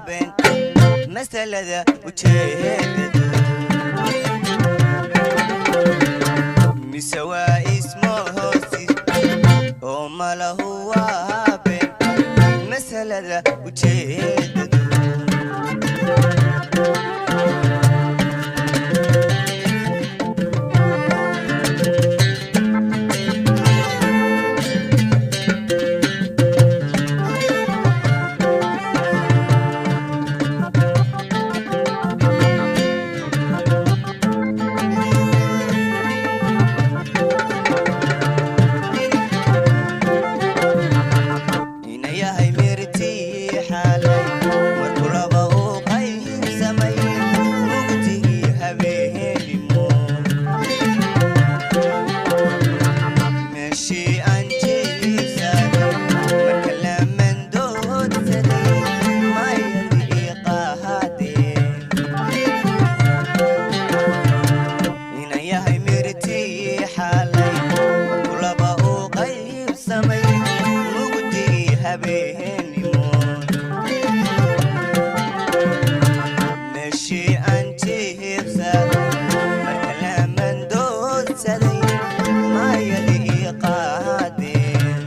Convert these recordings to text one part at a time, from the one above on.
Been masalada ujeedadu, mise waa ismahoosis oo malahu waa been masalada ujeedadu? Inayahay mirtii xalay markuu laba u qaybsamay mugdigii habeenimo, meeshii aan jiibsaday marka lamandoodsaday mayadii qaadeen. Inayahay mirtii xalay markuu laba u qaybsamay mugdigii habeenimo, meeshii aan jiibsaday marka lamandoodsaday mayadii qaadeen.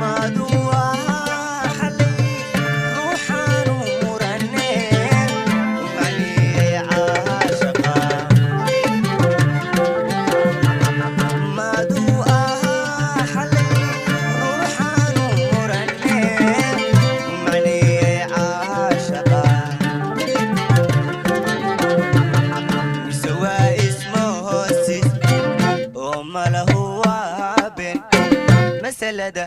Maaduu ahaa xalay ruuxaanu muraneen macniyey caashaqa? Maaduu ahaa xalay ruuxaanu muraneen macniyey caashaqa? Mise waa ismahoosis oo malahu waa been masalada